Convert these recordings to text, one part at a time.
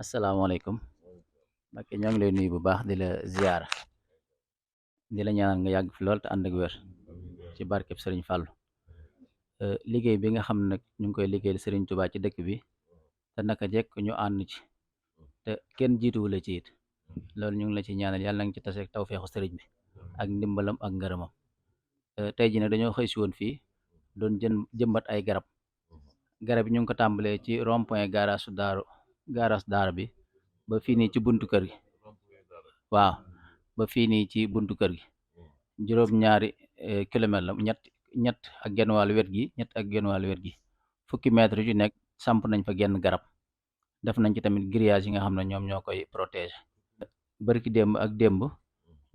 asalaamaaleykum Mbacke ñoo ngi lay nuyu bu baax di la ziyaara di la ñaanal nga yàgg fi lool te ànd ak wér ci barkeb Serigne Fallou. Liggéey bi nga xam ne nag ñu ngi koy liggéeyal Serigne Touba ci dëkk bi te naka jekk ñu ànd ci te kenn jiituwu la ci it loolu ñu ngi la ci ñaanal yàlla nga ci taseeg tawfeexu Serigne bi ak ndimbalam ak ngërëmam. Tey jii nag dañoo xëy si woon fii doon jëmbat ay garab yi ñu ngi ko tàmbalee ci rond point garage daara bi ba fii nii ci buntu kër gi. waaw ba fii nii ci buntu kër gi juróom-ñaari kilomètre la ñett ak genn wàllu wet gi fukki mètre yu ci nekk samp nañ fa genn garab def nañ ci tamit grillage yi nga xam ne ñoom ñoo koy protéger. Barki démb ak démb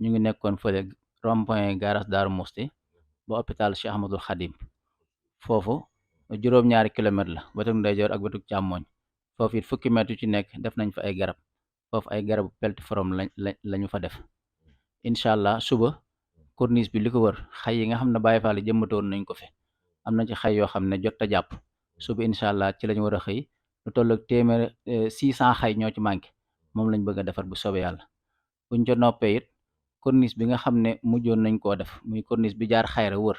ñu ngi nekkoon fële rond point garage Daaru Musti ba hôpital Cheikh Ahmadul Khadim foofu juróom-ñaari kilomètre la wetuk ndeyjoor ak wetuk càmmooñ foofu it fukki mètre yu ci nekk def nañ fa ay garab foofu ay garabu peltiforme lañu fa def. incha allah suba corniche bi li ko wër xay yi nga xam ne Baye Fall jëmmatoon nañ ko fi am na ci xay yoo xam ne jot a jàpp suba incha allah ci lañ war a xëy lu toll ak téeméer 600 xay ñoo ci manqué moom lañ bëgg a defar bu soobee yàlla. buñ ca noppee it corniche bi nga xam ne mujjoon nañ koo def muy corniche bi jaar xayra wër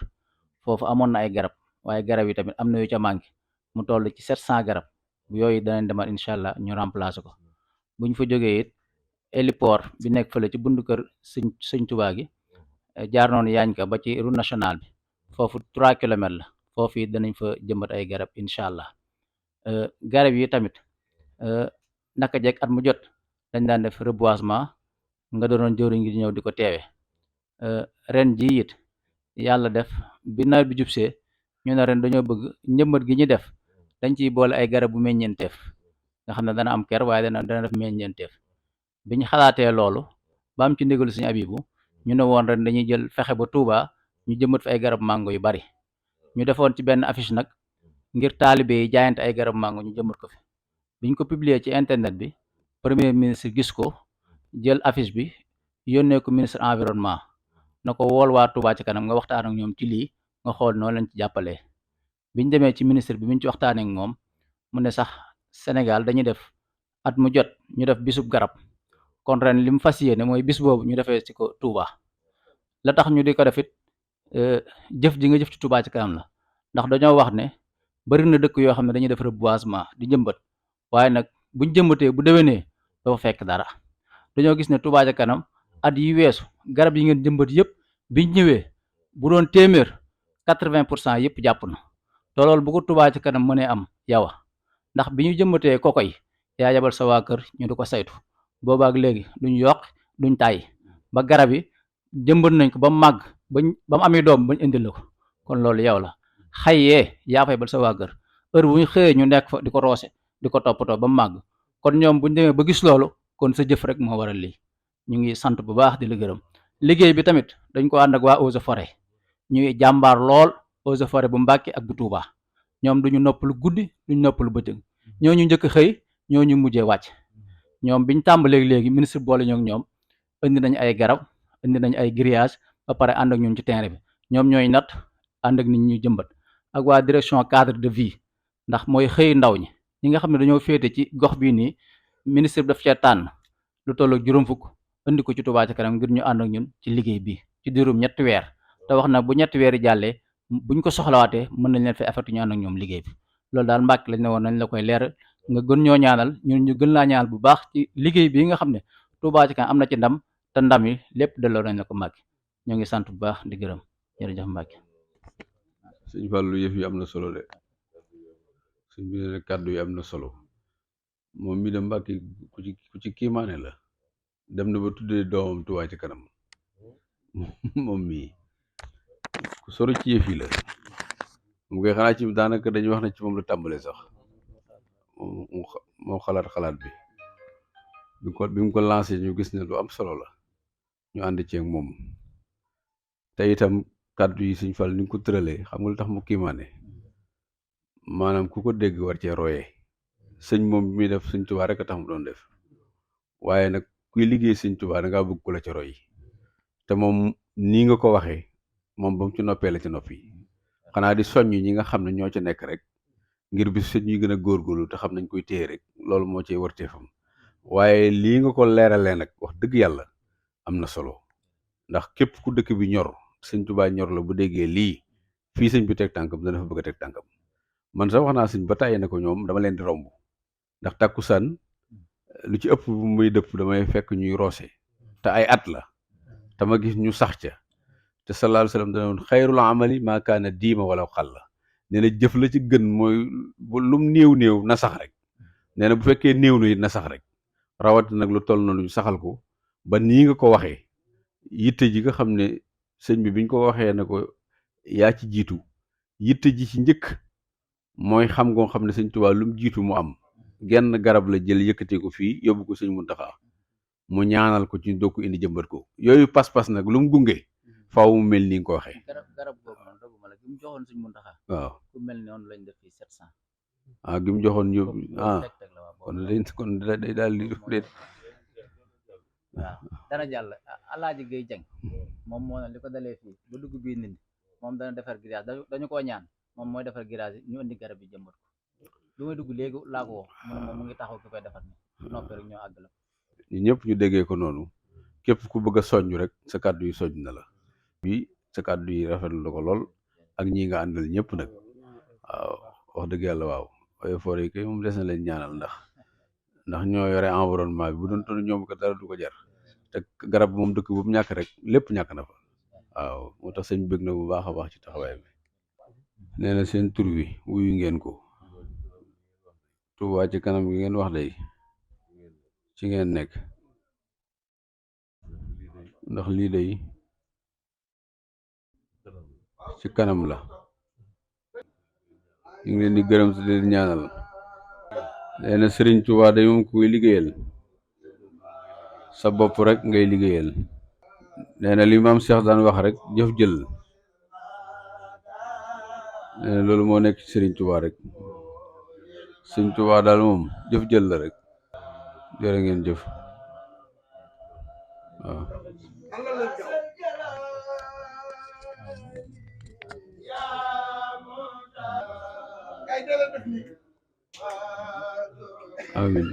foofu amoon na ay garab waaye garab yi tamit am na yu ca manqué mu toll ci 700 garab yooyu danañ demal incha allah ñu remplacer ko. buñ fa jógee it héliport bi nekk fële ci buntu kër sëñ Tuubaa gi jaar noonu yaañ ka ba ci route nationale bi foofu 3 kilomètres la foofu it danañ fa jëmbat ay garab incha allah. Garab yi tamit naka jekk at mu jot dañ daan def reboisement nga doonoon jëwriñ ngi ñëw di ko teewe. Ren ji it yàlla def bi nawet bi jubsee ñu ne ren dañoo bëgg njëmbat gi ñu def dañ ciy boole ay garab bu meññeenteef nga xam ne dana am ker waaye dana def meññeenteef. biñ xalaatee loolu ba am ci ndigalu Sëriñ Abibu ñu ne woon ren dañuy jël fexe ba Touba ñu jëmbat fi ay garab mango yu bari ñu defoon ci benn affiche nag ngir taalibe yi jaayante ay garab mango ñu jëmbat ko fi. biñ ko publier ci internet bi premier ministre gis ko jël affiche bi yónnee ko ministre environnement na ko wool waa Touba ci kanam nga waxtaan ak ñoom ci lii nga xool noo leen ci jàppalee. biñ demee ci ministre bi biñ ci waxtaanee ak moom mu ne sax Sénégal dañuy def at mu jot ñu def bisub garab kon ren li mu fas yéene mooy bis boobu ñu defee ci ko Touba. la tax ñu di ko def it jëf ji nga jëf ci Touba ci kanam la ndax dañoo wax ne bari na dëkk yoo xam ne dañuy def reboisement di jëmbat waaye nag buñ jëmbatee bu déwénee doo fekk dara. dañoo gis ne Touba ci kanam at yi weesu garab yi ngeen jëmbat yëpp biñ ñëwee bu doon téeméer 80% yëpp jàpp na te loolu bu ko Touba ci kanam mënee am yawa ndax bi ñu jëmbatee koko yi yaa yabal sa waa kër ñu di ko saytu boobaak léegi duñ yokk duñ tàyyi ba garab yi jëmbat nañ ko ba mu màgg ba mu amee doom bañ indil la ko kon loolu yow la xayyee yaa fay bal sa waa kër heure bu ñu xëyee ñu nekk fa di ko roose di ko toppatoo ba mu màgg kon ñoom buñ demee ba gis loolu kon sa jëf rek moo waral lii. ñu ngi sant bu baax di la gërëm liggéey bi tamit dañ ko ànd ak waa Eaux et Forêts ñuy jàmbaar lool Eaux et Forêts bu Mbàkke ak bu Touba ñoom duñu noppalu guddi duñu noppalu bëccëg ñooñu njëkk xëy ñooñu mujjee wàcc. ñoom biñ tàmbalee léegi ministre boole ñoo ñoom indi nañ ay garab indi nañ ay grillage ba pare ànd ak ñun ci terrain bi ñoom ñooy nat ànd ak nit ñuy jëmbat ak waa direction cadre de vie ndax mooy xëy ndaw ñi nga xam ne dañoo féete ci gox bii nii ministre bi daf cee tànn lu toll ak juróom fukk indi ko ci Touba ci kanam ngir ñu ànd ak ñun ci liggéey bi ci diirum 3 weer te wax na bu 3 weer yi jàllee buñ ko soxlawaatee mën nañ leen fi affecté ñu ànd ak ñoom liggéey bi loolu daal Mbàkke lañ ne woon nañ la koy leer nga gën ñoo ñaanal ñun ñu gën laa ñaanal bu baax ci liggéey bi nga xam ne Touba ci kanam am na ci ndam te ndam yi lépp delloo nañ la ko Mbàkke ñoo ngi sant bu baax di gërëm jërëjëf Mbàkke. sëñ Fallou yëf yi am na solo de sëñ bi ne kàddu yi am na solo moom mi de Mbàkke ku ci kiimaane la dem na ba tuddee doomam Touba ci kanam moom mii ku soro ci yëf yi la mu koy xanaa ci daanaka dañuy wax na ci moom la tàmbalee sax moo xalaat bi mu ko lancé ñu gis ne lu am solo la ñu ànd ceeg moom te itam kàddu yi Sëñ Fall ni nga ko tëralee xam nga lu tax mu kiimaane maanaam ku ko dégg war cee royee sëñ moom bi muy def Sëñ Tuubaa rek a tax mu doon def waaye nag kuy liggéey Sëñ Tuubaa da ngaa bëgg ku la ci roy te moom nii nga ko waxee moom ba mu ci noppee la ci noppi xanaa di soññ ñi nga xam ne ñoo ci nekk rek ngir bis sëñ ñuy gën a góorgóorlu te xam nañ koy téye rek loolu moo ciy wërteefam waaye lii nga ko leeralee nag wax dëgg yàlla am na solo ndax képp ku dëkk bi ñor sëñ Tuubaa ñor la bu déggee lii fii sëñ bi teg tànkam dana fa bëgg a teg tànkam man sax wax naa sëñ ba tàyyi ne ko ñoom dama leen di romb ndax tàkkusaan lu ci ëpp bu muy dëpp damay fekk ñuy roose te ay at la te ma gis ñu sax ca te sallallahu alayhi wa sallam dana woon xayrul amali maa kaana diima wala xal la nee na jëf la ci gën mooy lum néew na sax rek nee na bu fekkee néew na it na sax rek rawati nag lu toll noonu ñu saxal ko ba nii nga ko waxee yitte ji nga xam ne sëñ bi biñ ko waxee ne ko yaa ci jiitu yitte ji ci njëkk mooy xam ngoo xam ne sëñ Tuubaa lu mu jiitu mu am genn garab la jël yëkkatee ko fii yóbbu ko sëñ Muntaxa mu ñaanal ko ci doo ko indi jëmbat ko yooyu pas-pas nag lu mu gunge faaw mu mel ni nga ko waxee. garab boobu noonu doguma la gi mu joxoon sëñ Muntaxa waaw ku mel noonu lañ def fii 700. gi mu joxoon yóbbu kon day daal di déet. waaw dana jàll Alaaji Gay Jeng moom moo ne li ko dalee fii ba dugg bii nit moom dana defar grillage dañu koo ñaan moom mooy defar grillage yi ñu indi garab yi jëmbat ko lu may dugg léegi laa ko wax mu ne moom mu ngi taxaw ki koy defar ni noppi rek ñoo àgg la ñu ñëpp ñu déggee ko noonu képp ku bëgg a soññ rek sa kàddu yi soññ na la bi sa kàddu yi rafetlu la ko lool ak ñi nga àndal ñëpp nag waaw wax dëgg yàlla waaw ooy foor yi kay moom des na leen ñaanal ndax ñoo yore environnement bi bu doon toll ñoom ko dara du ko jar te garab moom dëkk bu mu ñàkk rek lépp ñàkk na fa waaw moo tax sëñ bëgg na bu baax a baax ci taxawaay bi nee na seen tur wi wuyu ngeen ko Touba ci kanam gi ngeen wax day ci ngeen nekk ndax lii day ci kanam la ñu ngi leen di gërëm te leen ñaanal nee na Sëriñ Touba day moom kuy liggéeyal sa bopp rek ngay liggéeyal nee na li maam Cheikh daan wax rek jëf jël nee na loolu moo nekk ci Sëriñ Touba rek Sëriñ Touba daal moom jëf jël la rek jërë ngeen jëf waaw amiin